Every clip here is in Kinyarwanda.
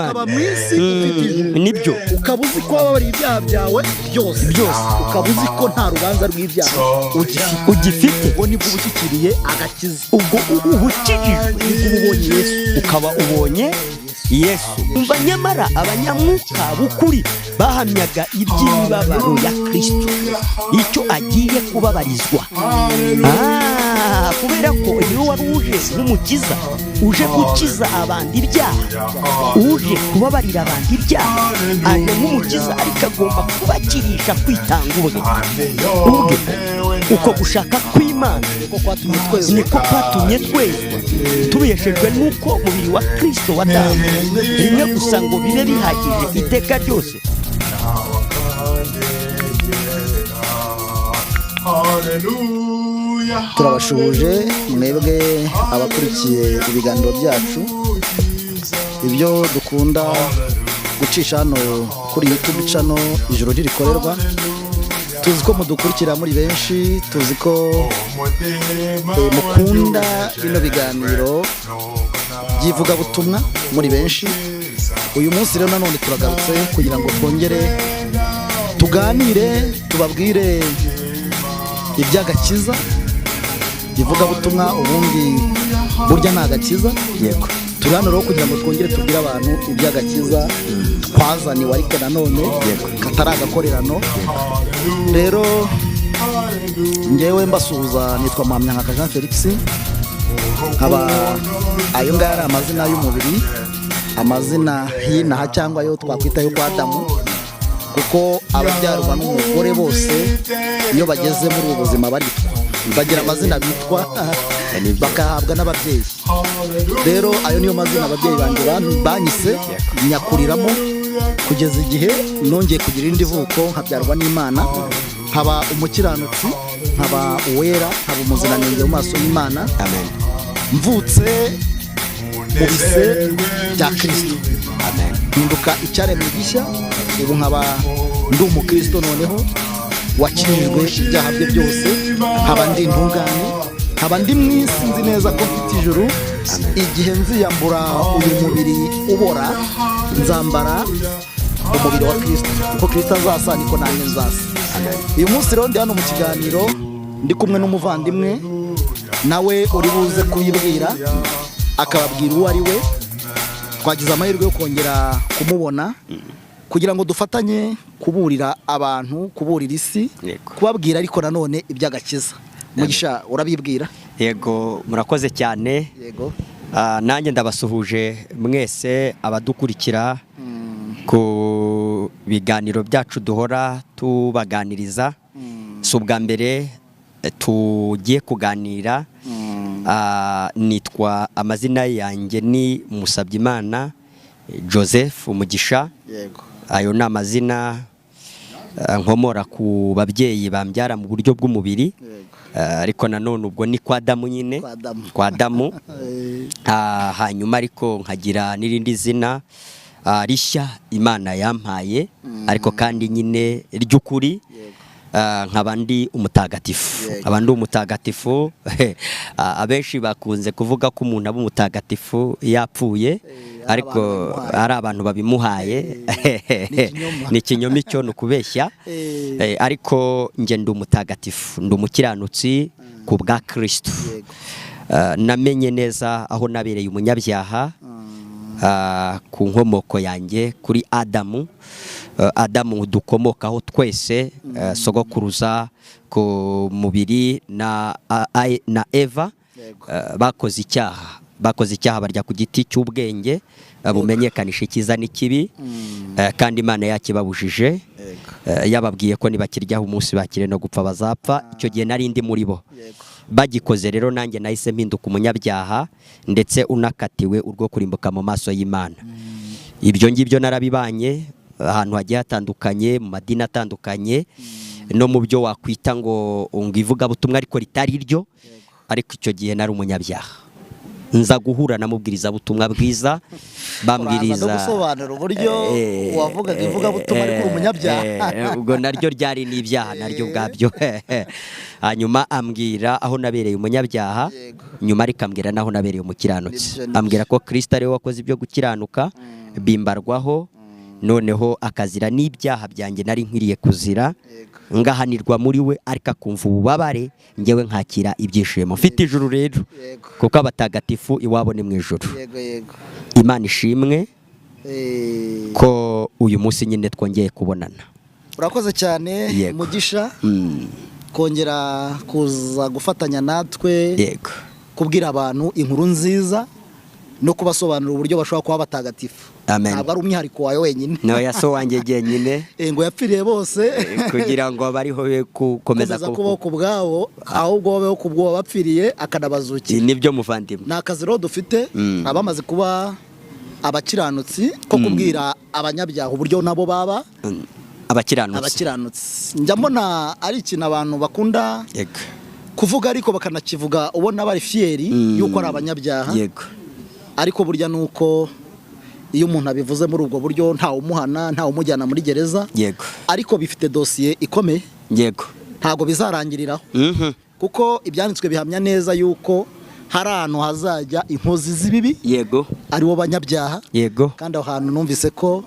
Ukaba mu isi ufite ijuru. Nibyo. Ukaba uzi ko wababariye ibyaha byawe byose. Byose. Ukaba uzi ko nta rubanza rw'ibyaha ugifite. Ugifite. Ubwo nibwo uba ushyikiriye agakiza. Ubwo uba ukijijwe. Nibwo uba ubonye Yesu. Ukaba ubonye Yesu. Umva, nyamara abanyamwuka b'ukuri bahamyaga iby'imibabaro ya Kristo, icyo agiye kubabarizwa. Kubera ko niwe wari uje nk'umukiza, uje gukiza abantu ibyaha, uje kubabarira abantu ibyaha. Aje nk'umukiza, ariko agomba kubakirisha kwitanga ubwe ubwe. Uko gushaka kw'Imana niko kwatumye twese niko kwatumye twezwa, tubeshejwe n'uko umubiri wa Kristo watanzwe rimwe gusa ngo bibe bihagije iteka ryose. Turabashuhuje mwebwe abakurikiye ibiganiro byacu, ibyo dukunda gucisha hano kuri YouTube channel Ijoro Ntirikorerwa. Tuzi ko mudukurikira muri benshi, tuzi ko mukunda bino biganiro by'ivugabutumwa muri benshi. Uyu munsi rero nanone turagarutse kugira ngo twongere tuganire, tubabwire iby'agakiza. Ivugabutumwa ubundi burya ni agakiza. Yego. Turi hano rero kugira ngo twongere tubwire abantu iby'agakiza twazaniwe, ariko nanone katari agakorerano. Rero ngewe mbasuhuza, nitwa Mpamyankaka Jean Felix. Nkaba ayo ngayo ari amazina y'umubiri, amazina y'inaha cyangwa ayo twakwita yo kwa Adamu, kuko ababyarwa n'umugore bose iyo bageze muri ubu buzima baritwa, bagira amazina bitwa, bakahabwa n'ababyeyi. Rero ayo niyo mazina ababyeyi banjye banyise, nyakuriramo kugeza igihe nongeye kugira irindi vuko, nkabyarwa n'Imana, nkaba umukiranutsi, nkaba uwera, nkaba umuziranenge mu maso y'Imana. Amen. Mvutse mu bise bya Kirisito, Amen. mpinduka icyaremwe gishya. Ubu nkaba ndi umukristo noneho wakijijwe ibyaha bye byose, nkaba ndi intungane, nkaba ndi mu isi nzi neza ko mfite ijuru. Igihe nziyambura uyu mubiri ubora, nzambara umubiri wa Kirisito. Uko Kirisito azasa niko nanjye nzasa. Uyu munsi rero ndi hano mu kiganiro ndi kumwe n'umuvandimwe, nawe uri buze kuyibwira, akababwira uwo ari we. Twagize amahirwe yo kongera kumubona kugira ngo dufatanye kuburira abantu, kuburira isi, kubabwira ariko nanone iby'agakiza. Mugisha, urabibwira. Yego, murakoze cyane. Yego. Nanjye ndabasuhuje mwese abadukurikira ku biganiro byacu duhora tubaganiriza. Si ubwa mbere tugiye kuganira. Nitwa, amazina yanjye ni Musabyimana Joseph Umugisha. Ayo ni amazina nkomora ku babyeyi bambyara mu buryo bw'umubiri. Ariko nanone ubwo ni kwa Adamu nyine. Kwa Adamu. Kwa Adamu. Hanyuma ariko nkagira n'irindi zina rishya Imana yampaye, ariko kandi nyine ry'ukuri. Nkaba ndi umutagatifu. Nkaba ndi umutagatifu. Abenshi bakunze kuvuga ko umuntu aba umutagatifu yapfuye, ariko abantu babimuhaye. ari abantu babimuhaye. Ni ikinyoma. Ni ikinyoma, icyo ni ukubeshya. Ariko njye ndi umutagatifu, ndi umukiranutsi ku bwa Kristo. Namenye neza aho nabereye umunyabyaha ku nkomoko yanjye kuri Adamu. Adamu dukomokaho twese, sogokuruza ku mubiri na Eva. Bakoze icyaha, bakoze icyaha, barya ku giti cy'ubwenge bumenyekanisha icyiza n'ikibi, kandi Imana yakibabujije. Yababwiye ko nibakiryaho umunsi bakire no gupfa bazapfa. Icyo gihe nari ndi muri bo bagikoze. Rero nanjye nahise mpinduka umunyabyaha, ndetse unakatiwe urwo kurimbuka mu maso y'Imana. Ibyo ngibyo narabibanye ahantu hagiye hatandukanye, mu madini atandukanye, no mu byo wakwita ngo ivugabutumwa ariko ritari ryo. Ariko icyo gihe nari umunyabyaha. Nza guhura na mubwirizabutumwa bwiza bambwiriza. Uraza no gusobanura uburyo wavugaga ivugabutumwa ariko uri umunyabyaha. Ubwo naryo ryari n'ibyaha naryo ubwabyo. Hanyuma ambwira aho nabereye umunyabyaha, nyuma ariko ambwira naho nabereye umukiranutsi. Nibyo, nibyo. Ambwira ko Kristo ariwe wakoze ibyo gukiranuka bimbarwaho, noneho akazira n'ibyaha byanjye nari nkwiriye kuzira, ngahanirwa muri we, ariko akumva ububabare, njyewe nkakira ibyishimo mfite ijuru rero, kuko abatagatifu iwabo ni mu ijuru. yego yego Imana ishimwe ko uyu munsi nyine twongeye kubonana. Urakoze cyane, Mugisha, kongera kuza gufatanya natwe kubwira abantu inkuru nziza no kubasobanurira uburyo bashobora kuba batagatifu. Amen. Ntabwo ari umwihariko wawe wenyine. No ya so wanjye jyenyine. Ngo yapfiriye bose kugira ngo abariho be gukomeza gukomeza kubaho ku bwabo, ahubwo babeho ku bw'uwo wabapfiriye akanabazukira. Nibyo muvandimwe. Ni akazi rero dufite abamaze kuba abakiranutsi ko kubwira abanyabyaha uburyo nabo baba Abakiranutsi. abakiranutsi. Njya mbona ari ikintu abantu bakunda kuvuga, ariko bakanakivuga ubona bari fier yuko ari abanyabyaha. Ariko burya ni uko iyo umuntu abivuze muri ubwo buryo, ntawe umuhana, ntawe umujyana muri gereza. Ariko bifite dosiye ikomeye. Ntabwo bizarangiriraho, kuko ibyanditswe bihamya neza yuko hari ahantu hazajya inkozi z'ibibi, aribo banyabyaha. Kandi aho hantu numvise ko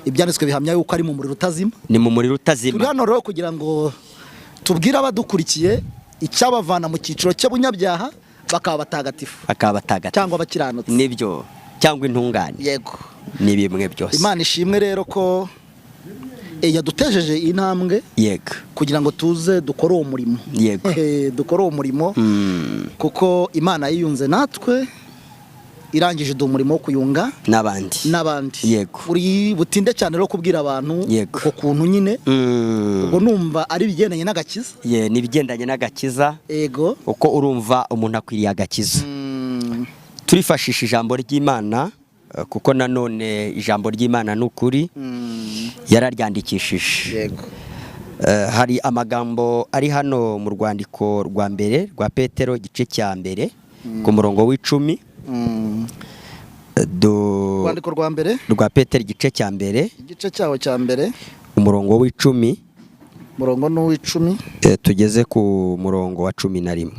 ibyanditswe bihamya yuko ari mu muriro utazima. Ni mu muriro Turi utazima. hano rero kugira ngo tubwire abadukurikiye icyabavana mu cyiciro cy'ubunyabyaha bakaba batagatifu, Akaba batagatifu cyangwa abakiranutsi. Nibyo, cyangwa intungane. Ni bimwe byose. Imana ishimwe rero ko yadutejeje intambwe kugira ngo tuze dukore uwo murimo. Dukore uwo murimo, kuko Imana yiyunze natwe, irangije iduha umurimo wo kuyunga n'abandi. N'abandi. Uri butinde cyane rero kubwira abantu uko kuntu nyine. Ubwo numva ari ibigendanye n'agakiza. Ye, ni ibigendanye n'agakiza. Uko urumva umuntu akwiriye agakiza. Turifashisha ijambo ry'Imana, kuko nanone ijambo ry'Imana ni ukuri, yararyandikishije. Hari amagambo ari hano mu rwandiko rwa mbere rwa Petero, igice cya mbere, ku murongo w'10. Urwandiko rwa mbere Rwa Petero, igice cya mbere, igice cyaho cya mbere, umurongo w'10, umurongo ni uw'icumi, tugeze ku murongo wa 11.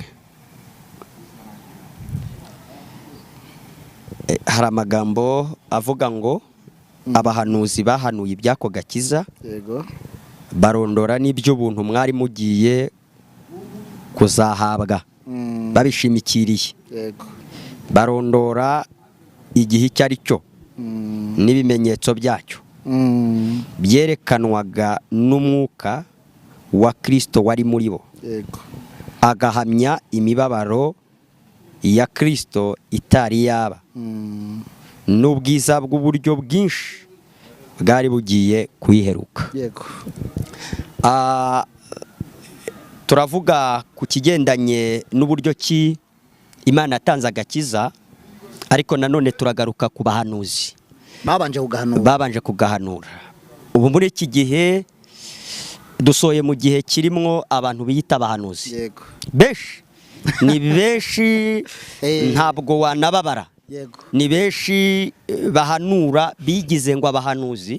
Hari amagambo avuga ngo abahanuzi bahanuye iby'ako gakiza, barondora n'iby'ubuntu mwari mugiye kuzahabwa babishimikiriye, barondora igihe icyo ari cyo n'ibimenyetso byacyo byerekanwaga n'umwuka wa Kristo wari muri bo, agahamya imibabaro ya Kristo itari yaba n'ubwiza bw'uburyo bwinshi bwari bugiye kuyiheruka. Turavuga ku kigendanye n'uburyo ki Imana yatanze agakiza, ariko nanone turagaruka ku bahanuzi babanje kugahanura. Babanje kugahanura. Ubu muri iki gihe dusoye mu gihe kirimwo abantu biyita abahanuzi benshi, ni benshi, ntabwo wanababara. Ni benshi, bahanura bigize ngo abahanuzi,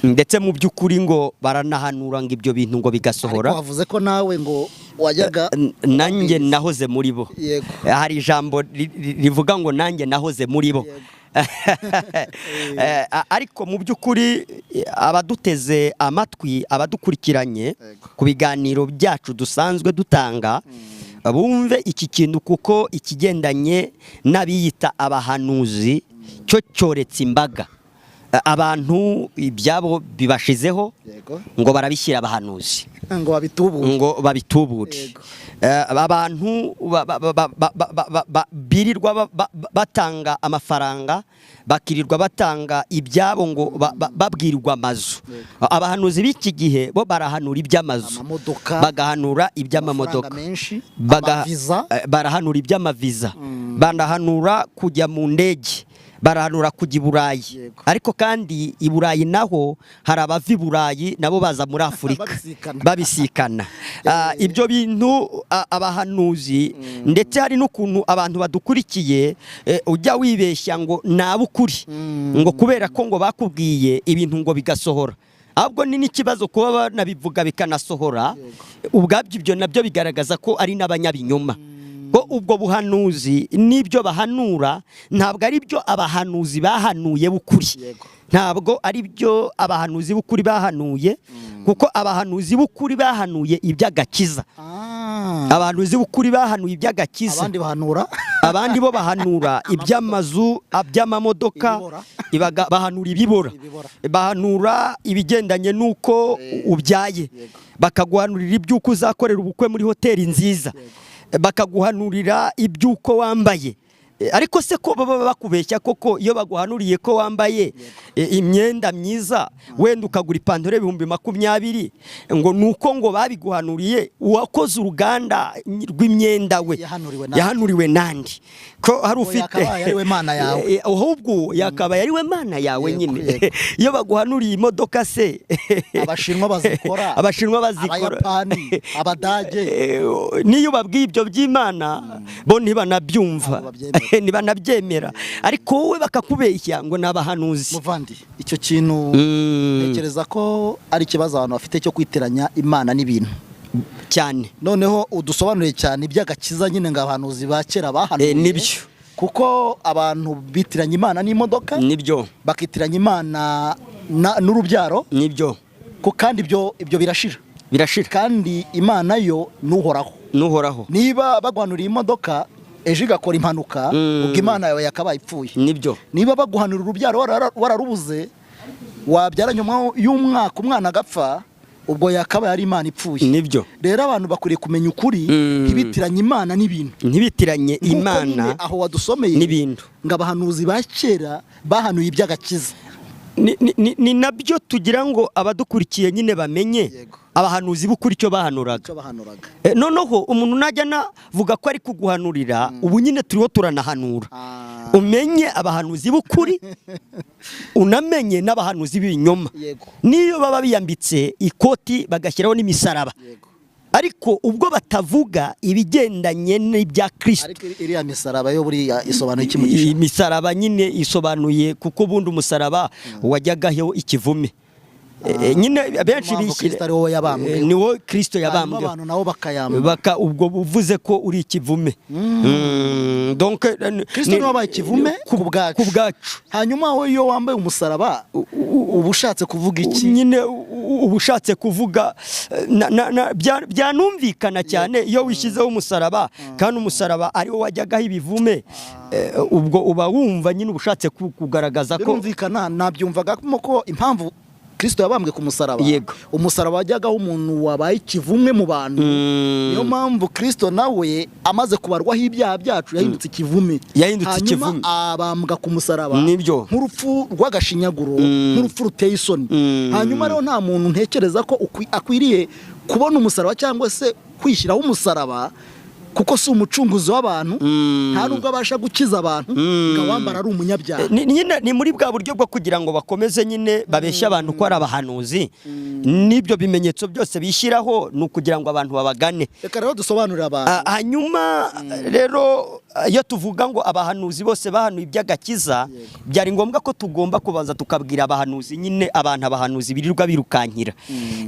ndetse mu by'ukuri ngo baranahanura ngo ibyo bintu ngo bigasohora. Ariko wavuze ko nawe ngo wajyaga Nanjye nahoze muri bo. Hari ijambo rivuga ngo nanjye nahoze muri bo. Ariko mu by'ukuri, abaduteze amatwi, abadukurikiranye ku biganiro byacu dusanzwe dutanga, bumve iki kintu, kuko ikigendanye n'abiyita abahanuzi cyo cyoretse imbaga. Abantu ibyabo bibashizeho, ngo barabishyira abahanuzi, ngo babitubure. Ngo babitubure. Abantu birirwa batanga amafaranga, bakirirwa batanga ibyabo ngo babwirwa amazu. Abahanuzi b'iki gihe bo barahanura iby'amazu, Amamodoka. bagahanura iby'amamodoka, Amafaranga menshi, amaviza. Barahanura iby'amaviza, banahanura kujya mu ndege, Barahanura kujya i Burayi. Ariko kandi i Burayi naho hari abava i Burayi nabo baza muri Afurika. Babisikana. Babisikana. Ibyo bintu, abahanuzi, ndetse hari n'ukuntu abantu badukurikiye, ujya wibeshya ngo ni ab'ukuri, ngo kubera ko ngo bakubwiye ibintu ngo bigasohora. Ahubwo ni n'ikibazo kuba banabivuga bikanasohora ubwabyo. Ibyo nabyo bigaragaza ko ari n'abanyabinyoma, ko ubwo buhanuzi n'ibyo bahanura ntabwo ari byo abahanuzi bahanuye b'ukuri. Ntabwo ari byo abahanuzi b'ukuri bahanuye, kuko abahanuzi b'ukuri bahanuye iby'agakiza. Abahanuzi b'ukuri bahanuye iby'agakiza. Abandi bahanura? Abandi bo bahanura iby'amazu, iby'amamodoka. Ibibora. Bahanura ibibora. Ibibora. Bahanura ibigendanye n'uko ubyaye, bakaguhanurira iby'uko uzakorera ubukwe muri hoteli nziza, bakaguhanurira iby'uko wambaye. Ariko se ko baba bakubeshya koko, iyo baguhanuriye ko wambaye imyenda myiza, wenda ukagura ipantaro 20,000, ngo ni uko ngo babiguhanuriye, uwakoze uruganda rw'imyenda we Yahanuriwe nande? Yahanuriwe nandi ko hari Ngo ufite yakabaye ari we Mana yawe. Ahubwo yakabaye ari we Mana yawe nyine. Iyo baguhanuriye imodoka se? Abashinwa bazikora. Abashinwa bazikora. Abayapani, Abadage. Niyo ubabwiye ibyo by'Imana, bo ntibanabyumva. Ntabwo babyemera. Ntibanabyemera, ariko wowe bakakubeshya ngo ni abahanuzi. Muvandi, icyo kintu ntekereza ko ari ikibazo abantu bafite cyo kwitiranya Imana n'ibintu. Cyane. Noneho udusobanuriye cyane iby'agakiza nyine, ngo abahanuzi ba kera bahanuye. Nibyo. Kuko abantu bitiranya Imana n'imodoka, bakitiranya Imana n'urubyaro. Ko kandi ibyo birashira. Birashira. Kandi Imana yo n'uhoraho. N'uhoraho. Niba baguhanuriye imodoka ejo igakora impanuka, ubwo Imana yawe yakabaye ipfuye. Niba baguhanura urubyaro wararubuze, wabyara nyuma y'umwaka umwana agapfa, ubwo yakabaye ari Imana ipfuye. Rero abantu bakwiriye kumenya ukuri, ntibitiranye Imana n'ibintu. Ntibitiranye Nk'uko nyine Imana aho wadusomeye n'ibintu. ngo abahanuzi ba kera bahanuye iby'agakiza. Ni nabyo tugira ngo abadukurikiye nyine bamenye abahanuzi b'ukuri icyo bahanuraga. Icyo bahanuraga. Noneho umuntu najya navuga ko ari kuguhanurira, ubu nyine turiho turanahanura, umenye abahanuzi b'ukuri, unamenye n'abahanuzi b'ibinyoma. Niyo baba biyambitse ikoti bagashyiraho n'imisaraba, ariko ubwo batavuga ibigendanye n'ibya Kristo. Ariko iriya misaraba yo buriya isobanuye iki, Mugisha? Imisaraba nyine isobanuye, kuko ubundi umusaraba wajyagaho ikivume. Nyine benshi Mpamvu bishyira Kristo ari wowe yabambweho. Ni wowe Kristo Hanyuma yabambweho. abantu nabo bakayambara. Baka ubwo uvuze ko uri ikivume. Donc Kristo niwe wabaye ikivume ku bwacu. Ku bwacu. Hanyuma wowe iyo wambaye umusaraba uba ushatse kuvuga iki? Nyine uba ushatse kuvuga byanumvikana cyane iyo wishyizeho umusaraba, kandi umusaraba ariwo wajyagaho ibivume, ubwo uba wumva nyine uba ushatse kugaragaza ko Birumvikana, nabyumvagamo ko impamvu Kristo yabambwe ku musaraba, umusaraba wajyagaho umuntu wabaye ikivumwe mu bantu. Niyo mpamvu Kristo nawe amaze kubarwaho ibyaha byacu yahindutse ikivume. Yahindutse Hanyuma ikivume. abambwa ku musaraba nk'urupfu rw'agashinyaguro, nk'urupfu ruteye isoni. Hanyuma rero nta muntu ntekereza ko akwiriye kubona umusaraba cyangwa se kwishyiraho umusaraba, kuko si umucunguzi w'abantu, nta nubwo abasha gukiza abantu ngo awambara ari umunyabyaha. Nyine ni muri bwa buryo bwo kugira ngo bakomeze nyine babeshye abantu ko ari abahanuzi, n'ibyo bimenyetso byose bishyiraho ni ukugira ngo abantu babagane. Reka rero dusobanurire abantu. Hanyuma rero iyo tuvuga ngo abahanuzi bose bahanuye iby'agakiza, byari ngombwa ko tugomba kubanza tukabwira abahanuzi nyine, abantu abahanuzi birirwa birukankira.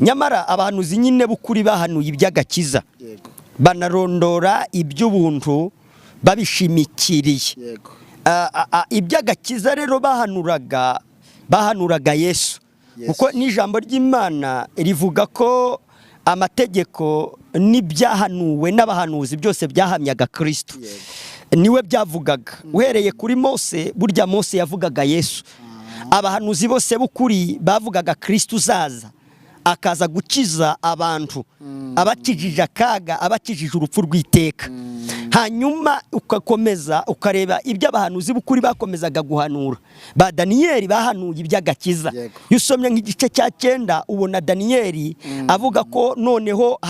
Nyamara abahanuzi nyine b'ukuri bahanuye iby'agakiza, banarondora iby'ubuntu babishimikiriye. Iby'agakiza rero bahanuraga Yesu. Yesu. Kuko n'ijambo ry'Imana rivuga ko amategeko n'ibyahanuwe n'abahanuzi byose byahamyaga Kristo. Niwe byavugaga. Uhereye kuri Mose, burya Mose yavugaga Yesu. Abahanuzi bose b'ukuri bavugaga Kristo uzaza akaza gukiza abantu, abakijije akaga, abakijije urupfu rw'iteka. Hanyuma ugakomeza ukareba ibyo abahanuzi b'ukuri bakomezaga guhanura. Ba Daniyeli bahanuye iby'agakiza. Iyo usomye nk'igice cya 9, ubona Daniyeli avuga ko noneho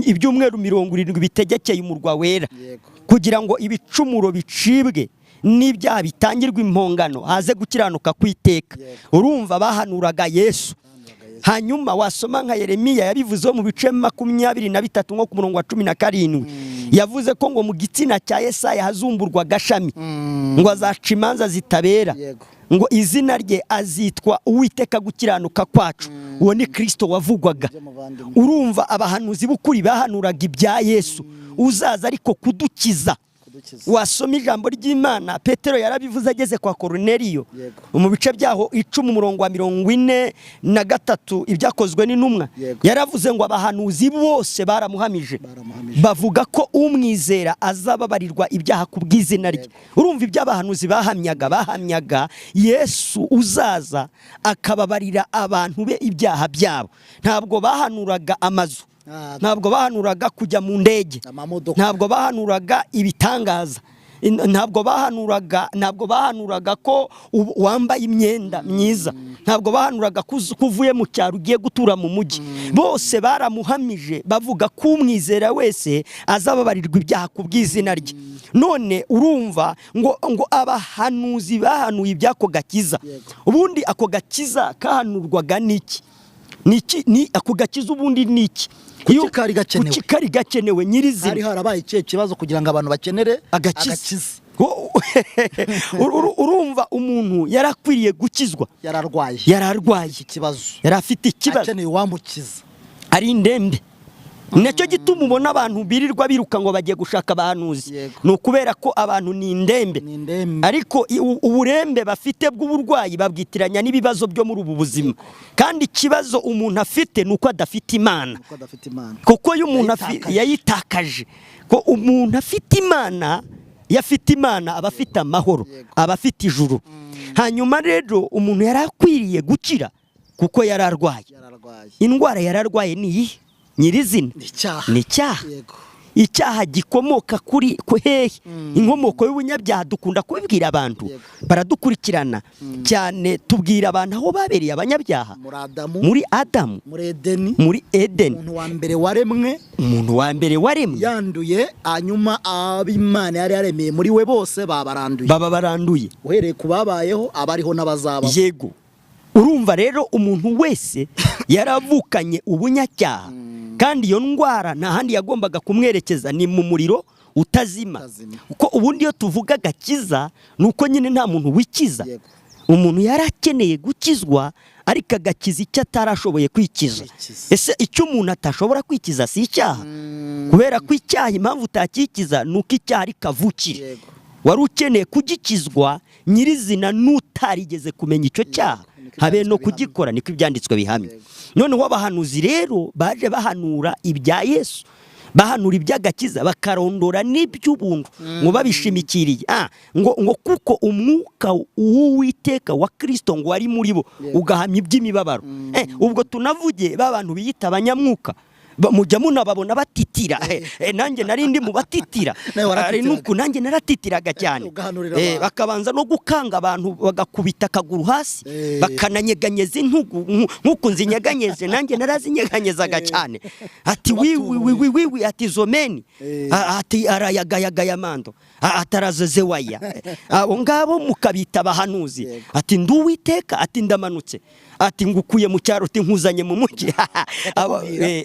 ibyumweru 70 bitegekeye umurwa wera, kugira ngo ibicumuro bicibwe. N'ibyaha bitangirwa impongano, haze gukiranuka kwiteka. Urumva bahanuraga Yesu. Hanyuma wasoma nka Yeremiya yabivuzeho mu bice 23, nko ku murongo wa 17, yavuze ko ngo mu gitsina cya Yesaya hazumburwa agashami, ngo azaca imanza zitabera, ngo izina rye azitwa Uwiteka gukiranuka kwacu. Uwo ni Kirisito wavugwaga. Ibyo muvandimwe. Urumva abahanuzi b'ukuri bahanuraga ibya Yesu uzaza ariko kudukiza. Kudukiza. Wasoma ijambo ry'Imana, Petero yarabivuze ageze kwa Koruneliyo mu bice byaho 10, umurongo wa 43, Ibyakozwe n'Intumwa. Yaravuze ngo abahanuzi bose baramuhamije, Baramuhamije. bavuga ko umwizera azababarirwa ibyaha ku bw'izina rye. Urumva ibyo abahanuzi bahamyaga Yesu uzaza akababarira abantu be ibyaha byabo. Ntabwo bahanuraga amazu, ntabwo bahanuraga kujya mu ndege, Amamodoka. ntabwo bahanuraga ibitangaza, ntabwo bahanuraga ko wambaye imyenda myiza, ntabwo bahanuraga ko ko uvuye mu cyaro ugiye gutura mu mujyi. Bose baramuhamije, bavuga ko umwizera wese azababarirwa ibyaha ku bw'izina rye. None urumva ngo abahanuzi bahanuye iby'ako gakiza. Ubundi ako gakiza kahanurwaga n'iki? Niki ni ako gakiza? Ubundi ni iki? Kuki kari gakenewe? Kuki kari gakenewe nyirizina? Hari harabaye ikihe kibazo kugira ngo abantu bakenere agakiza? Agakiza. Urumva umuntu yarakwiriye gukizwa. Yararwaye. Yararwaye. Ikibazo. Yari afite ikibazo. Akeneye uwamukiza. Ari indembe. Nacyo gituma ubona abantu birirwa biruka ngo bagiye gushaka abahanuzi. Ni ukubera ko abantu ni indembe. Ni indembe. Ariko uburembe bafite bw'uburwayi babwitiranya n'ibibazo byo muri ubu buzima, kandi ikibazo umuntu afite ni uko adafite Imana. Kuko adafite Imana. Kuko iyo umuntu Yayitakaje. yayitakaje. Ko umuntu afite Imana, iyo afite Imana aba afite amahoro, aba afite ijuru. Hanyuma rero umuntu yari akwiriye gukira kuko yari arwaye. Yararwaye. Indwara yari arwaye ni iyihe nyirizina? Ni icyaha. Ni icyaha. Icyaha gikomoka kuri ku hehe? Inkomoko y'ubunyabyaha, dukunda kubibwira abantu, baradukurikirana cyane, tubwira abantu aho babereye abanyabyaha. Muri Adamu. Muri Adamu. Muri Edeni. Muri Edeni. Umuntu wa mbere waremwe. Umuntu wa mbere waremwe. Yanduye, hanyuma ab'Imana yari yaremeye muri we bose babaranduye. Baba baranduye. Uhereye ku babayeho, abariho n'abazabaho. Yego. Urumva rero umuntu wese yaravukanye ubunyacyaha, kandi iyo ndwara nta handi yagombaga kumwerekeza, ni mu muriro utazima. Utazima. Kuko ubundi iyo tuvuga agakiza ni uko nyine nta muntu wikiza. Umuntu yari akeneye gukizwa, ariko agakiza icyo atarashoboye kwikiza. Kwikiza. Ese icyo umuntu atashobora kwikiza si icyaha? Kubera ko icyaha, impamvu utakikiza ni uko icyaha ari kavukire. Wari ukeneye kugikizwa nyirizina n'utarigeze kumenya icyo cyaha, Niko habe no ibyanditswe bihamya. kugikora. Niko ibyanditswe bihamya. Noneho abahanuzi rero baje bahanura ibya Yesu, bahanura iby'agakiza, bakarondora n'iby'ubuntu ngo babishimikiriye. Ngo kuko umwuka w'Uwiteka wa Kirisito ngo wari muri bo, ugahamya iby'imibabaro. Ubwo tunavuge ba bantu biyita abanyamwuka, mujya munababona batitira. Nanjye nari ndi mu batitira. Nawe waratitiraga. Ari nuku nanjye naratitiraga cyane. Ugahanurira abantu. Bakabanza no gukanga abantu, bagakubita akaguru hasi, bakananyeganyeza intugu nk'uku nzinyeganyeze. Nanjye narazinyeganyezaga cyane, ati wiwi wiwi wiwi, ati zomeni. Ati arayagayagaya mando, atarazezewaya. Abo ngabo mukabita abahanuzi. Ati ndi Uwiteka, ati ndamanutse, ati ngukuye mu cyaro, ati nkuzanye mu mujyi.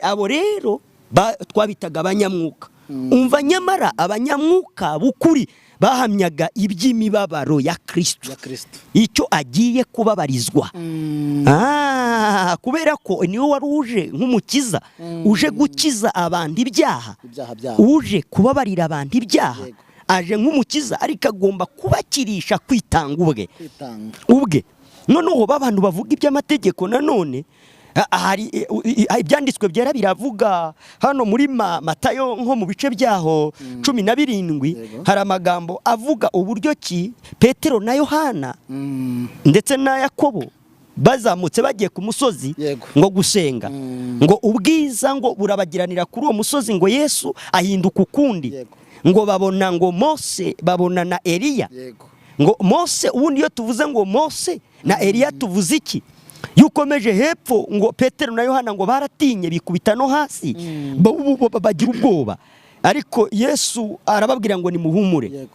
Abo rero twabitaga abanyamwuka. Umva, nyamara abanyamwuka b'ukuri bahamyaga iby'imibabaro ya Kristo, Ya Kristo. icyo agiye kubabarizwa. Kubera ko niwe wari uje nk'umukiza, uje gukiza abantu ibyaha, Ibyaha byabo. uje kubabarira abantu ibyaha. Aje nk'umukiza, ariko agomba kubakirisha kwitanga ubwe. Kwitanga. Ubwe. Noneho b'abantu bavuga iby'amategeko nanone, hari ibyanditswe byera biravuga hano muri Matayo, nko mu bice byaho 17, hari amagambo avuga uburyo ki Petero na Yohana ndetse na Yakobo bazamutse bagiye ku musozi ngo gusenga, ngo ubwiza ngo burabagiranira kuri uwo musozi, ngo Yesu ahinduka ukundi, ngo babona ngo Mose, babona na Eliya. Ngo Mose, ubundi iyo tuvuze ngo Mose na Eliya tuvuze iki? Iyo ukomeje hepfo, ngo Petero na Yohana ngo baratinye, bikubita no hasi, bagira ubwoba, ariko Yesu arababwira ngo nimuhumure.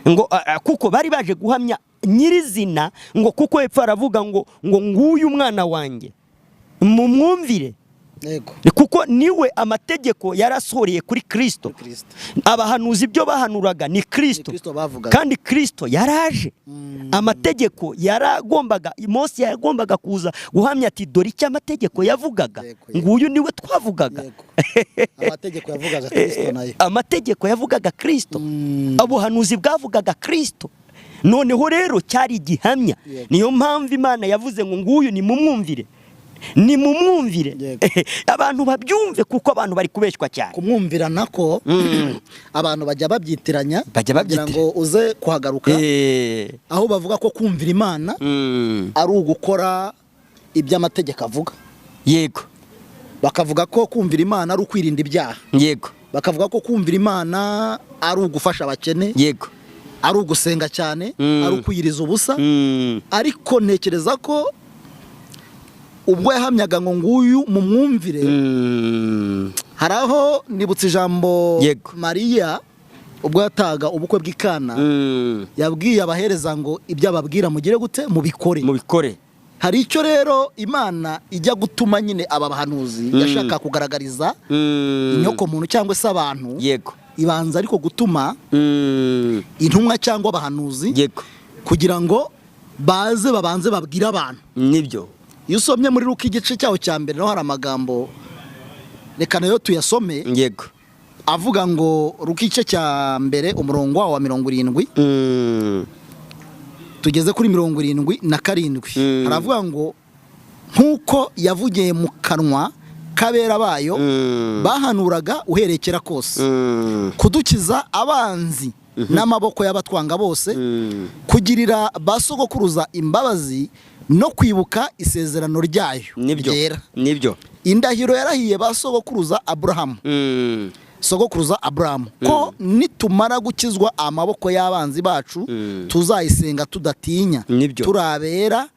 Ngo kuko bari baje guhamya nyirizina, ngo kuko hepfo aravuga ngo nguyu umwana wanjye, mumwumvire, kuko niwe amategeko yarasohoreye kuri Kristo. Kristo. Abahanuzi ibyo bahanuraga ni Kristo. Ni Kristo bavugaga. Kandi Kristo yaraje. Amategeko yaragombaga, Mose yagombaga kuza guhamya ati dore icyo amategeko yavugaga, Yego, yego. nguyu niwe twavugaga. Amategeko yavugaga Kristo nayo. Amategeko yavugaga Kristo, ubuhanuzi bwavugaga Kristo. Noneho rero cyari igihamya. Niyo mpamvu Imana yavuze ngo nguyu nimumwumvire, nimumwumvire. Abantu babyumve, kuko abantu bari kubeshywa cyane. Kumwumvira nako abantu bajya babyitiranya, Bajya kugira ngo uze kuhagaruka aho bavuga ko kumvira Imana ari ugukora ibyo amategeko avuga. Bakavuga ko kumvira Imana ari ukwirinda ibyaha. Bakavuga ko kumvira Imana ari ugufasha abakene, ari ugusenga cyane, ari ukwiyiriza ubusa. Ariko ntekereza ko ubwo yahamyaga ngo nguyu mumwumvire, hari aho nibutse ijambo Mariya ubwo yataga ubukwe bw'Ikana, yabwiye abahereza ngo ibyo ababwira mugire gute? Mubikore. Mubikore. Hari icyo rero Imana ijya gutuma nyine aba bahanuzi yashaka kugaragariza inyoko muntu cyangwa se abantu, ibanza ariko gutuma intumwa cyangwa abahanuzi kugira ngo baze babanze babwire abantu. Iyo usomye muri Luka igice cyaho cya mbere, naho hari amagambo, reka nayo tuyasome, avuga ngo Luka igice cya mbere umurongo wawo wa 70 tugeze kuri 77, haravuga ngo nk'uko yavugiye mu kanwa k'abera bayo bahanuraga uhereye kera kose, kudukiza abanzi n'amaboko y'abatwanga bose, kugirira ba sogokuruza imbabazi no kwibuka isezerano ryayo ryera, indahiro yarahiye ba sogokuruza Aburahamu, sogokuruza Aburahamu, ko nitumara gukizwa amaboko y'abanzi bacu, tuzayisenga tudatinya, turabera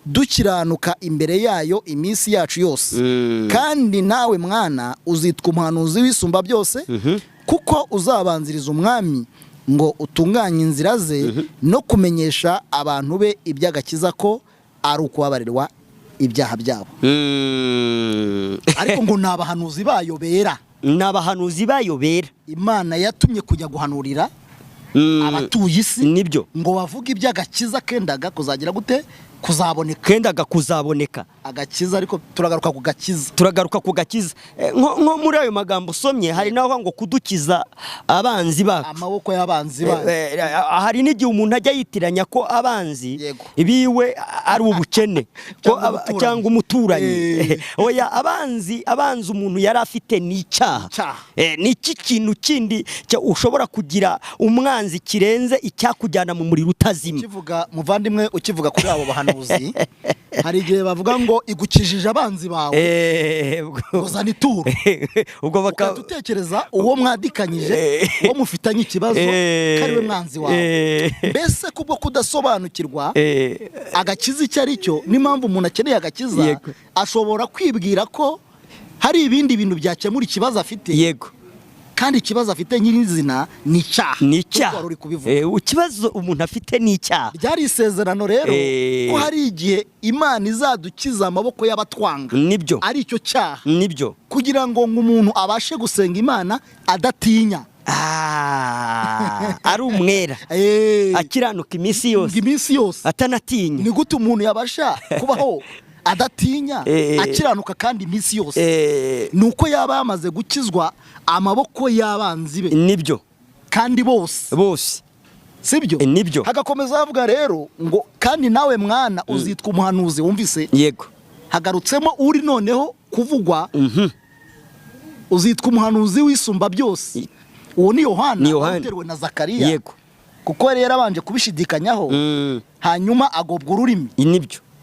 dukiranuka imbere yayo iminsi yacu yose. Kandi nawe mwana uzitwa umuhanuzi w'Isumba byose, kuko uzabanziriza Umwami ngo utunganye inzira ze, no kumenyesha abantu be iby'agakiza, ko ari ukubabarirwa ibyaha byabo. Ariko ngo ni abahanuzi bayo bera. Ni abahanuzi bayo bera. Imana yatumye kujya guhanurira abatuye isi, ngo bavuge iby'agakiza kendaga kuzagira gute? Kuzaboneka. Kendaga kuzaboneka. Agakiza, ariko turagaruka ku gakiza. Turagaruka ku gakiza. Nko muri ayo magambo usomye, hari n'aho ngo kudukiza abanzi bacu, amaboko y'abanzi bacu. Hari n'igihe umuntu ajya yitiranya ko abanzi biwe ari ubukene ko Cyangwa umuturanyi. Cyangwa umuturanyi. Oya, abanzi umuntu yari afite ni icyaha. Icyaha. Ni iki kintu kindi ushobora kugira umwanzi kirenze icyakujyana mu muriro utazima? Ukivuga muvandimwe, ukivuga kuri abo bahanuzi, hari igihe bavuga ngo igukijije abanzi bawe, uzana ituro, ubwo baka ugahita utekereza uwo mwadikanyije, uwo mufitanye ikibazo, ko ari we mwanzi wawe. Mbese kubwo kudasobanukirwa agakiza icyo ari cyo n'impamvu umuntu akeneye agakiza, ashobora kwibwira ko hari ibindi bintu byakemura ikibazo afite, kandi ikibazo afite nyirizina ni icyaha. Ni Nk'uko icyaha. wari uri kubivuga. Ikibazo umuntu afite ni icyaha. Ryari isezerano rero ko hari igihe Imana izadukiza amaboko y'abatwanga, ari icyo cyaha, kugira ngo umuntu abashe gusenga Imana adatinya. Ah, ari umwera, akiranuka iminsi yose, iminsi yose, atanatinya. Ni gute umuntu yabasha kubaho adatinya, akiranuka kandi iminsi yose? Ni uko yaba yamaze gukizwa amaboko y'abanzi be, kandi bose. Bose. Sibyo? Nibyo. Hagakomeza havuga rero ngo kandi nawe mwana uzitwa umuhanuzi, wumvise? Hagarutsemo uri noneho kuvugwa, uzitwa umuhanuzi w'Isumba byose. Uwo ni Yohana, Ni Yohana. wateruwe na Zakariya, kuko yari yarabanje kubishidikanyaho, hanyuma agobwa ururimi.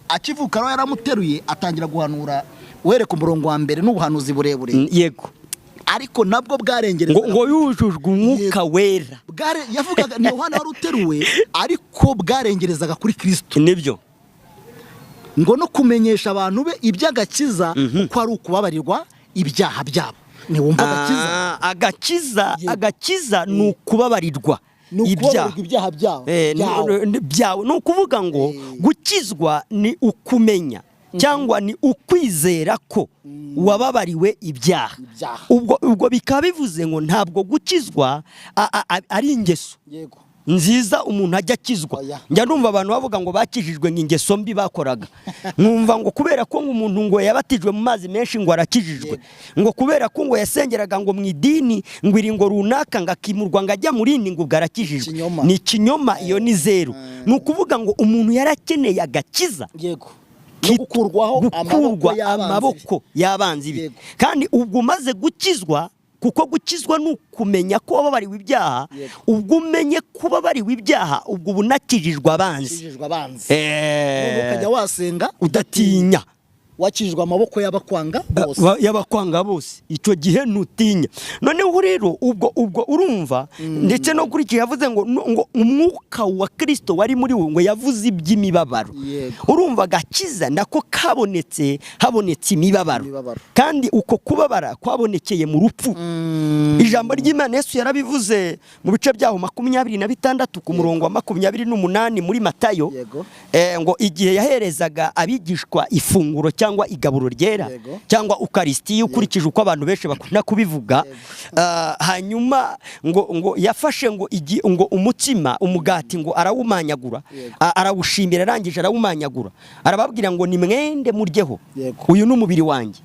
Akivuka rero yaramuteruye atangira guhanura, uhereka umurongo wa mbere n'ubuhanuzi burebure, ariko nabwo Ngo bwarengereza ngo yujujwe Umwuka Wera. Yavugaga ni Yohana wari uteruwe, ariko bwarengerezaga kuri Kristo, ngo no kumenyesha abantu be iby'agakiza, ko ari ukubabarirwa ibyaha byabo. Ntiwumva agakiza? Ah, agakiza. Yego. Agakiza ni ukubabarirwa. Ni ibyaha. ukubabarirwa ibyaha byawe. Byawe. Byawe. Ni ukuvuga ngo gukizwa ni ukumenya cyangwa ni ukwizera ko wababariwe ibyaha. Ibyaha. Ubwo bikaba bivuze ngo ntabwo gukizwa ari ingeso nziza umuntu ajya akizwa. Oya. Njya numva abantu bavuga ngo bakijijwe ngo ingeso mbi bakoraga, nkumva ngo kubera ko ngo umuntu ngo yabatijwe mu mazi menshi ngo arakijijwe, ngo kubera ko ngo yasengeraga ngo mu idini ngo iri ngo runaka, ngo akimurwa ngo ajya mu rindi, ngo ubwo arakijijwe. Ikinyoma. Ni ikinyoma, iyo ni zeru. Ni ukuvuga ngo umuntu yarakeneye agakiza Yego, no gukurwaho amaboko gukurwa y'abanzi be. Amaboko y'abanzi be. Kandi ubwo umaze gukizwa, kuko gukizwa ni ukumenya ko wababariwe ibyaha, ubwo umenye ko ubabariwe ibyaha, ubwo uba unakijijwe abanzi. Ukijijwe abanzi. Noneho ukajya wasenga Udatinya. Wakijijwe amaboko y'abakwanga bose. Y'abakwanga bose, icyo gihe ntutinya. Noneho rero ubwo urumva, ndetse no kuri iki yavuze ngo umwuka wa Kirisito wari muri we ngo yavuze iby'imibabaro. Urumva agakiza nako kabonetse, habonetse imibabaro. Imibabaro. Kandi uko kubabara kwabonekeye mu rupfu. Ijambo ry'Imana, Yesu yarabivuze mu bice byaho 26 ku murongo wa 28 muri Matayo. Ngo igihe yaherezaga abigishwa ifunguro cyangwa igaburo ryera, cyangwa ukarisitiya, ukurikije uko abantu benshi bakunda kubivuga. Hanyuma ngo yafashe ngo umutsima, umugati, ngo arawumanyagura, arawushimira, arangije arawumanyagura, arababwira ngo nimwende muryeho, uyu ni umubiri wanjye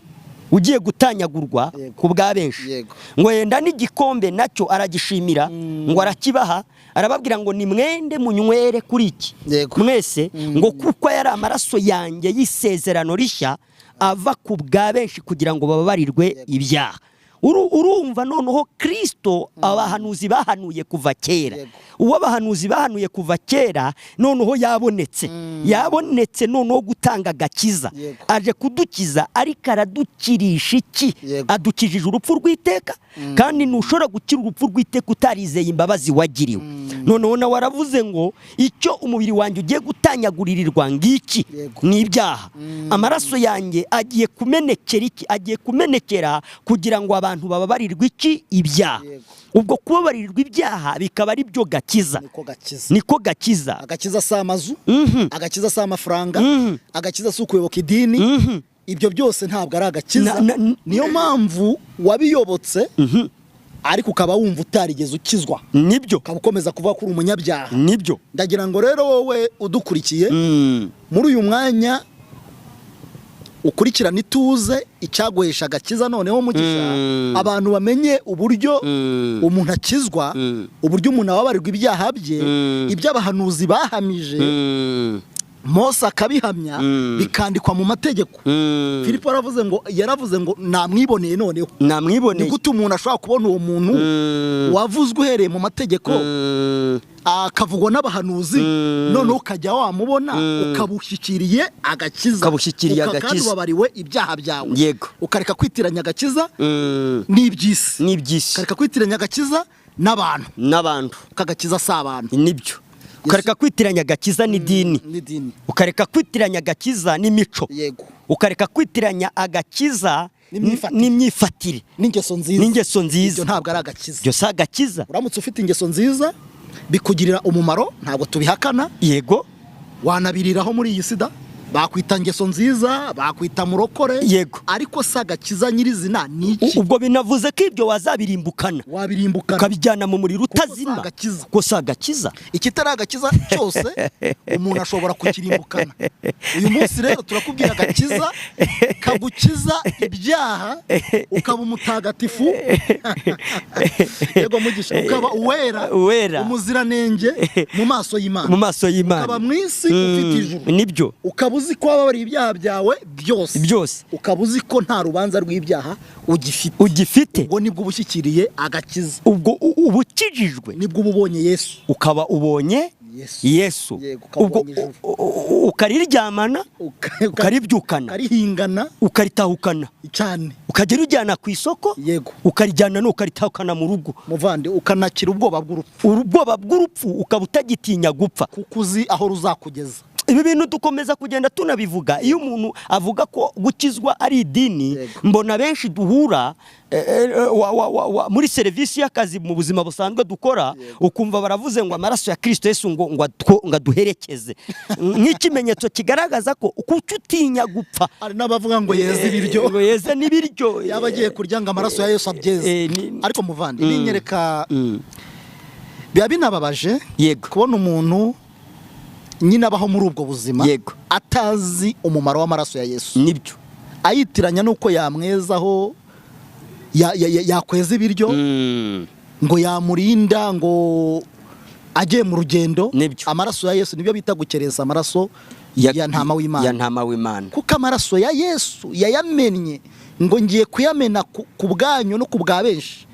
ugiye gutanyagurwa ku bwa benshi. Ngo yenda n'igikombe nacyo aragishimira, ngo arakibaha, arababwira ngo nimwende munywere kuri iki mwese, ngo kuko yari amaraso yanjye y'isezerano rishya ava ku bwa benshi kugira ngo bababarirwe ibyaha. Urumva noneho Kirisito abahanuzi bahanuye kuva kera, uwo abahanuzi bahanuye kuva kera, noneho yabonetse, yabonetse noneho gutanga agakiza. Aje kudukiza, ariko aradukirisha iki? Adukijije urupfu rw'iteka, kandi ntushobora gukira urupfu rw'iteka utarizeye imbabazi wagiriwe. Noneho nawe aravuze ngo icyo umubiri wanjye ugiye gutanyaguririrwa ngiki, ni ibyaha. Amaraso yanjye agiye kumenekera iki? Agiye kumenekera kugira ngo abantu bababarirwe iki? Ibyaha. Ubwo kubabarirwa ibyaha bikaba ari byo gakiza. Niko gakiza. Niko gakiza. Agakiza si amazu, agakiza si amafaranga, agakiza si ukuyoboka idini. Ibyo byose ntabwo ari agakiza. Niyo mpamvu wabiyobotse ariko ukaba wumva utarigeze ukizwa, ukaba ukomeza kuvuga ko uri umunyabyaha. Ndagira ngo rero wowe udukurikiye muri uyu mwanya ukurikirane ituze icyaguhesha agakiza. Noneho mugisha, abantu bamenye uburyo umuntu akizwa, uburyo umuntu ababarirwa ibyaha bye, ibyo abahanuzi bahamije, Mose akabihamya, bikandikwa mu mategeko. Filipo yaravuze ngo namwiboneye noneho. Ni Namwiboneye. gute umuntu ashobora kubona uwo muntu wavuzwe uhereye mu mategeko, akavugwa n'abahanuzi, noneho ukajya wamubona, ukabushyikiriye agakiza, Ukabushyikiriye kandi agakiza. ubabariwe ibyaha byawe, ukareka kwitiranya agakiza n'iby'isi, N'iby'isi. ukareka kwitiranya agakiza n'abantu, N'abantu. kagakiza si abantu. Nibyo, ukareka kwitiranya agakiza n'idini, N'idini. ukareka kwitiranya agakiza n'imico, ukareka kwitiranya agakiza N'imyifatire. n'imyifatire, N'ingeso nziza. N'ingeso nziza. Ibyo ntabwo ari agakiza. Ibyo si agakiza. Uramutse ufite ingeso nziza bikugirira umumaro, ntabwo tubihakana. Wanabiriraho muri iyi sida, bakwita ingeso nziza, bakwita murokore. Ariko si agakiza nyirizina ni iki? Ubwo binavuze ko ibyo wazabirimbukana, Wabirimbukana. ukabijyana mu muriro Kuko si utazima. agakiza. Kuko si agakiza. Ikitari agakiza cyose umuntu ashobora kukirimbukana. Uyu munsi rero turakubwira agakiza kagukiza ibyaha, ukaba umutagatifu, yego mugisha, ukaba uwera, Uwera. umuziranenge mu maso y'Imana, Mu maso y'Imana. ukaba mu isi ufite ijuru, ukaba uzi ko wababariye ibyaha byawe byose, Byose. ukaba uzi ko nta rubanza rw'ibyaha ugifite. Ugifite. Ubwo nibwo uba ushyikiriye agakiza. Ubwo uba ukijijwe. Nibwo uba ubonye Yesu. Ukaba ubonye Yesu. Yesu. Yego, ukaba Ubwo ubonye ijuru. ukariryamana, ukaribyukana, Ukarihingana. ukaritahukana. Cyane. Ukajya urijyana ku isoko, ukarijyana ukaritahukana mu rugo. Muvandi, ukanakira ubwoba bw'urupfu. Ubwoba bw'urupfu ukaba utagitinya gupfa. Kuko uzi aho ruzakugeza. Ibi bintu dukomeza kugenda tunabivuga. Iyo umuntu avuga ko gukizwa ari idini, mbona benshi duhura muri serivisi y'akazi mu buzima busanzwe dukora, ukumva baravuze ngo amaraso ya Kristo Yesu ngo aduherekeze, nk'ikimenyetso kigaragaza ko kuki utinya gupfa. Hari n'abavuga ngo yeze ibiryo. Ngo yeze n'ibiryo. Yaba agiye kurya ngo amaraso ya Yesu abyeze. Ariko muvandi, binyereka, biba binababaje kubona umuntu nyine abaho muri ubwo buzima atazi umumaro w'amaraso ya Yesu, ayitiranya n'uko yamwezaho, yakweza ibiryo, ngo yamurinda ngo agiye mu rugendo. Amaraso ya Yesu nibyo bita gukereza amaraso ya ntama w'Imana. Ya ntama w'Imana. Kuko amaraso ya Yesu yayamennye ngo ngiye kuyamena ku bwanyu no ku bwa benshi,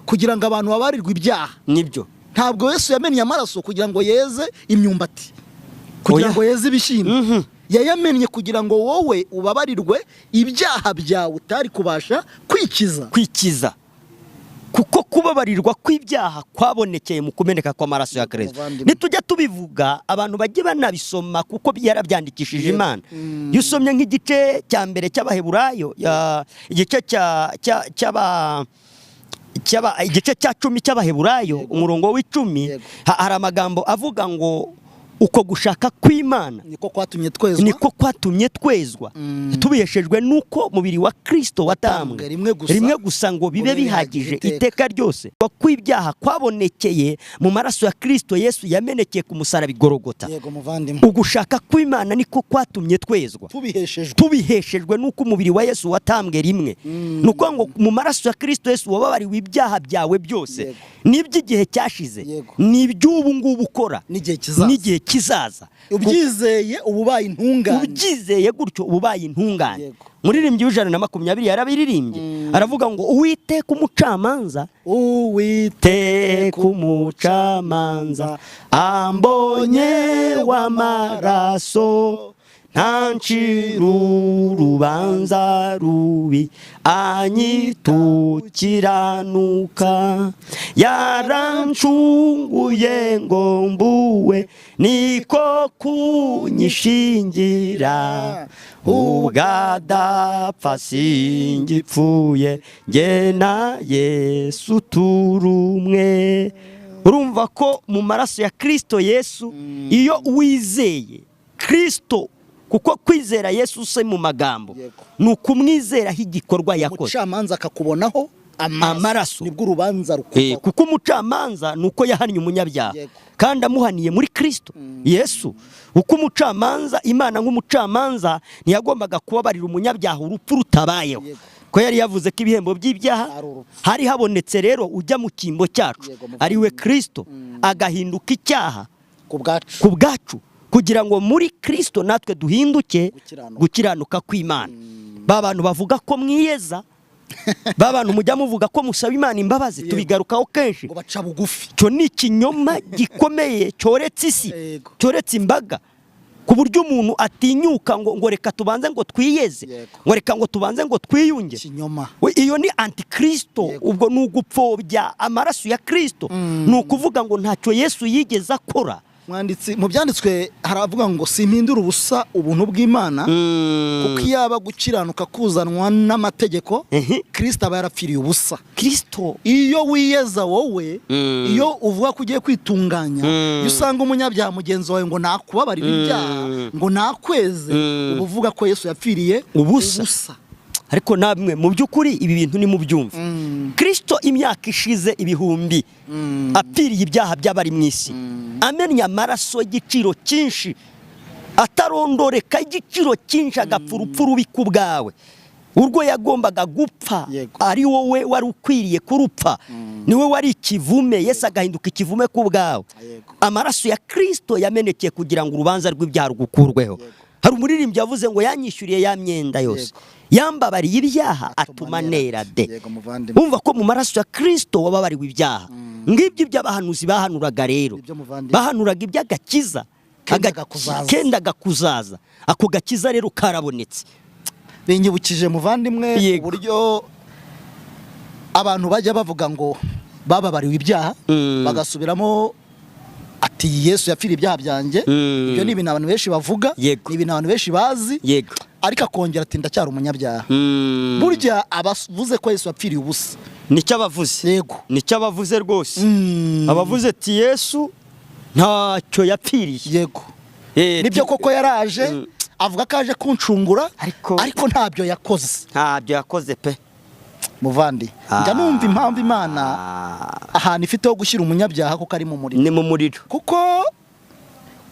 kugira ngo abantu babarirwe ibyaha. Ntabwo Yesu yamennye amaraso kugira ngo yeze imyumbati, kugira ngo yeze ibishyimbo. Yayamennye kugira ngo wowe ubabarirwe ibyaha byawe utari kubasha kwikiza. Kwikiza, kuko kubabarirwa kw'ibyaha kwabonekeye mu kumeneka kw'amaraso ya Kristo. Muvandimwe. Nitujya tubivuga, abantu bajye banabisoma, kuko yarabyandikishije Imana. Iyo usomye nk'igice cya mbere cy'Abaheburayo, igice cya cya- cy'aba cy'aba igice cya 10 cy'Abaheburayo, umurongo w'10, hari amagambo avuga ngo uko gushaka kw'Imana niko kwatumye twezwa, niko kwatumye twezwa, tubiheshejwe nuko mubiri wa Kristo watambwe Watambwe rimwe gusa, rimwe gusa ngo bibe ngo bibe bihagije bihagije iteka ryose. Kw'ibyaha kwabonekeye mu maraso ya Kristo Yesu yamenekeye ku musaraba i Golgota. Yego muvandimwe. Ugushaka kw'Imana niko kwatumye twezwa, tubiheshejwe, tubiheshejwe nuko umubiri wa Yesu watambwe rimwe. Ni ukuvuga ngo mu maraso ya Kristo Yesu wababariwe ibyaha byawe byose, n'iby'igihe cyashize, n'iby'ubu ngubu ukora, n'igihe kizaza. n'igihe kizaza. Ubyizeye uba ubaye intungane. Ubyizeye gutyo uba ubaye intungane. Muririmbyi w'120 yarabiririmbye, aravuga ngo Uwiteka umucamanza, Uwiteka teka umucamanza ambonye w'amaraso, ntancira urubanza rubi, anyitukiranuka, yarancunguye ngo mbuwe, niko kunyishingira, ubwadapfa singipfuye, njye na Yesu turumwe. Urumva ko mu maraso ya Kristo Yesu, iyo wizeye Kristo, kuko kwizera Yesu se mu magambo ni ukumwizeraho igikorwa yakoze, umucamanza akakubonaho amaraso, nibwo urubanza rukuvaho. Kuko umucamanza ni uko yahannye umunyabyaha kandi amuhaniye muri Kristo Yesu. Uko umucamanza, Imana nk'umucamanza ntiyagombaga kubabarira umunyabyaha urupfu rutabayeho, ko yari yavuze ko ibihembo by'ibyaha ari urupfu. Hari habonetse rero ujya mu cyimbo cyacu, ari we Kristo, agahinduka icyaha ku bwacu, ku bwacu, kugira ngo muri Kristo natwe duhinduke gukiranuka. Gukiranuka kw'Imana. Ba bantu bavuga ko mwiyeza, ba bantu mujya muvuga ko musaba Imana imbabazi, tubigarukaho kenshi, ngo baca bugufi, cyo ni ikinyoma gikomeye cyoretse isi, cyoretse imbaga, ku buryo umuntu atinyuka ngo reka tubanze ngo twiyeze, ngo reka ngo tubanze ngo twiyunge. Ikinyoma. We, iyo ni antikristo. Ubwo ni ugupfobya amaraso ya Kristo, ni ukuvuga ngo ntacyo Yesu yigeze akora. Mwanditsi mu byanditswe haravuga ngo simpindura ubusa ubuntu bw'Imana, kuko iyaba gukiranuka kuzanwa n'amategeko, Kristo aba yarapfiriye ubusa. Kristo. Iyo wiyeza wowe, iyo uvuga ko ugiye kwitunganya, iyo usanga umunyabyaha mugenzi wawe ngo nakubabarire ibyaha, ngo nakweze, uba uvuga ko Yesu yapfiriye ubusa. Ubusa. Ariko namwe mu by'ukuri ibi bintu nimubyumve. Kristo imyaka ishize ibihumbi apfiriye ibyaha by'abari mu isi, amennye amaraso y'igiciro cyinshi atarondoreka, igiciro cyinshi, agapfa urupfu rubi ku bwawe, urwo yagombaga gupfa, ari wowe wari ukwiriye kurupfa, niwe wari ikivume, Yesu agahinduka ikivume ku bwawe. Amaraso ya Kristo yamenekeye kugira ngo urubanza rw'ibyaha rugukurweho. Hari umuririmbyi yavuze ngo yanyishyuriye ya myenda yose, yambabariye ibyaha, atuma nera de. Yego muvandimwe. Wumva ko mu maraso ya Kristo wababariwe ibyaha. Ngibyo iby'abahanuzi bahanuraga rero, Ibyo muvandimwe. bahanuraga iby'agakiza Kendaga kuzaza. Kendaga kuzaza. Ako gakiza rero karabonetse. Binyibukije muvandimwe, uburyo abantu bajya bavuga ngo bababariwe ibyaha, bagasubiramo Ati Yesu yapfiriye ibyaha byanjye. Ibyo ni ibintu abantu benshi bavuga, ni ibintu abantu benshi bazi, ariko akongera ati ndacyari umunyabyaha. Burya abavuze ko Yesu yapfiriye ubusa. Nicyo abavuze. Yego. Nicyo abavuze rwose. Abavuze ati Yesu ntacyo yapfiriye. Yego, nibyo koko, yaraje avuga ko aje kuncungura, ariko ntabyo yakoze. Ntabyo yakoze pe. Muvandi, njya numva impamvu Imana ahantu ifite ho gushyira umunyabyaha kuko ari mu muriro. Ni mu muriro. Kuko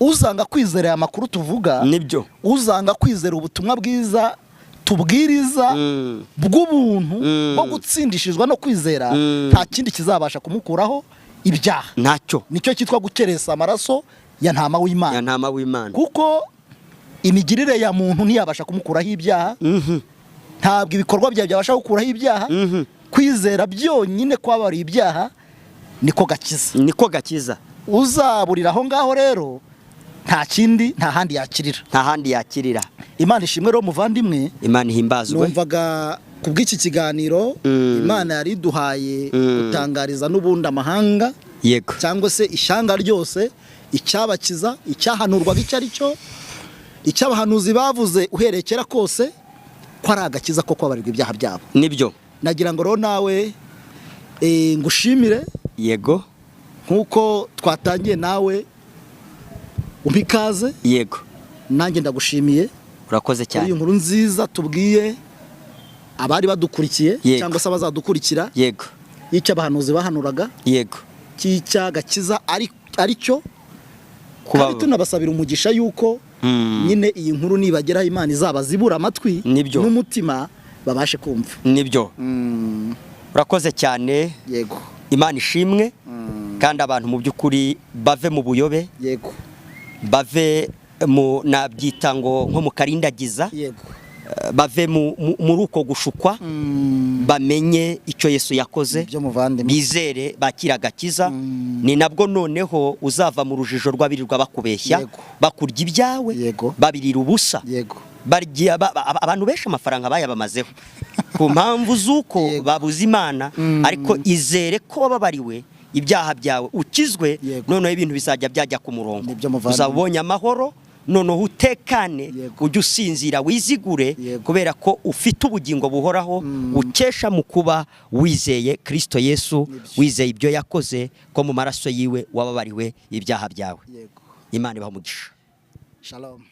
uzanga kwizera aya makuru tuvuga, uzanga kwizera ubutumwa bwiza tubwiriza bw'ubuntu bwo gutsindishirizwa no kwizera, nta kindi kizabasha kumukuraho ibyaha. Ntacyo. Nicyo cyitwa gukeresa amaraso ya ntama Ya w'Imana. ntama w'Imana. Kuko imigirire ya muntu ntiyabasha kumukuraho ibyaha. Ntabwo ibikorwa byawe byabasha gukuraho ibyaha. Kwizera byonyine kwabariye ibyaha niko gakiza. Niko gakiza. Uzaburira aho ngaho rero, nta kindi, nta handi yakirira. Nta handi yakirira. Imana ishimwe rero, muvandimwe. Imana ihimbazwe. Numvaga ku bw'iki kiganiro Imana yari iduhaye gutangariza n'ubundi amahanga cyangwa se ishyanga ryose icyabakiza, icyahanurwaga icyo ari cyo, icyabahanuzi bavuze uhereye kera kose, ko ari agakiza ko kubabarirwa ibyaha byabo. Nagira ngo rero nawe ngushimire nk'uko twatangiye, nawe umpa ikaze. Nanjye ndagushimiye Urakoze kuri cyane. iyi nkuru nziza tubwiye abari badukurikiye cyangwa se abazadukurikira y'icyo abahanuzi bahanuraga cy'icyagakiza ari cyo, kandi tunabasabira umugisha yuko nyine iyi nkuru nibageraho, Imana izabazibura amatwi n'umutima babashe kumva. Nibyo, urakoze cyane. Imana ishimwe, kandi abantu mu by'ukuri bave mu buyobe, bave mu, nabyita ngo nko mu karindagiza, bave muri uko gushukwa, bamenye icyo Yesu yakoze, Ibyo, muvandimwe. bizere, bakira agakiza. Ni nabwo noneho uzava mu rujijo rw'abirirwa bakubeshya, bakurya ibyawe, babirira ubusa. Barya abantu benshi amafaranga bayabamazeho ku mpamvu z'uko babuze Imana. Ariko izere ko wababariwe ibyaha byawe, ukizwe, noneho ibintu bizajya byajya ku murongo. Nibyo, muvandimwe. Uzaba ubonye amahoro, noneho utekane, ujye usinzira wizigure, kubera ko ufite ubugingo buhoraho ukesha mu kuba wizeye Kristo Yesu, wizeye ibyo yakoze, ko mu maraso yiwe wababariwe ibyaha byawe. Imana ibaha umugisha. Shalom.